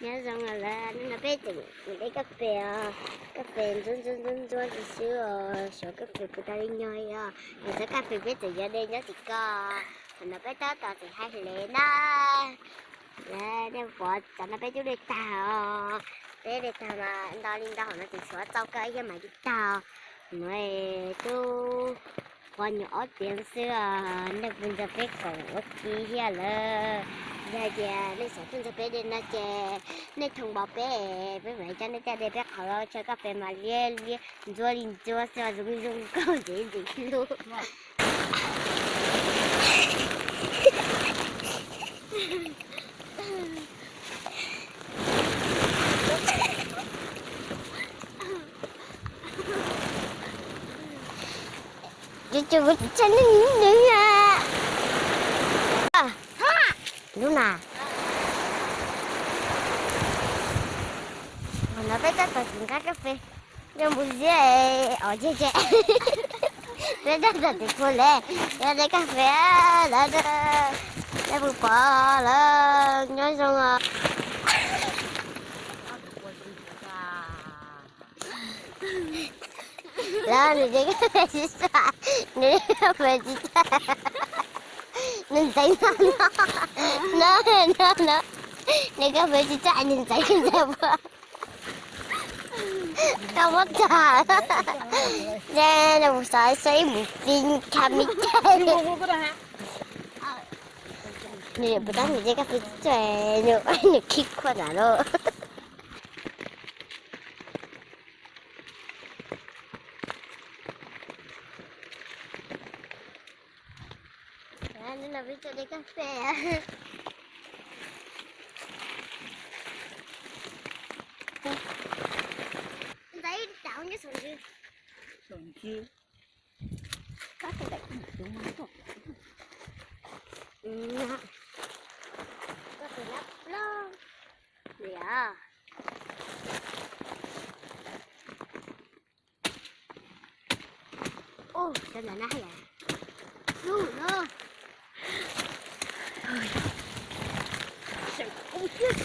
Nyob zoo lawm, hnub no peb tseem mus de kas fes os. Kas fes ntsuab ntsuab ntsuab ntsuab xwb xwb os, xyov kas fes puas tau li nyog os. Nws txoj kas fes peb tseem yuav de nyob tim ko. Thaum no peb tab tom tseem hais hle na. Nej pom tam no peb twb de tag os. Peb de tag mas nto li nto, hom no tseem tshuav txoj kawg ib yam mas tsis tag. No twb pov nyuam ob tiam xwb os, nej puas nrog peb koom ua ke thiab lawm? Yog hais tias nej xav tuaj nrog peb de no ces nej thov npam peb, peb mam li coj nej caj de peb qhov chaw kas fes mas liab liab ntsuab li ntsuab xwb, zoo zoo nkauj ntxim ntxim hlub. Ces kuv tsis tshua nug nws na. Lub na. Thaum no peb tab tom tseem nqa kas fes coj mus ziab os, ces ces peb tab tom tseem pw lawm, yog de kas fes lawm, nej puas pom lawm? Nyob zoo os. Lawm nws de kas fes tsis txawj, nws de kas fes tsis txawj, nws ntxeev no no no no, nws kas fes tsis txawj nws ntxeev ntawd. Koj muab tag, ces nws mus xav saib mus pin kha me cas. Nws puas tab nws de kas fes tsis txawj, nws khib khuaj ntawd lauj. Hnub no peb tuaj de kas fes. Ntxeev tau nyob saum ntsis. Ub, cov ntawm na yom. Ub no. Saum kub thiab.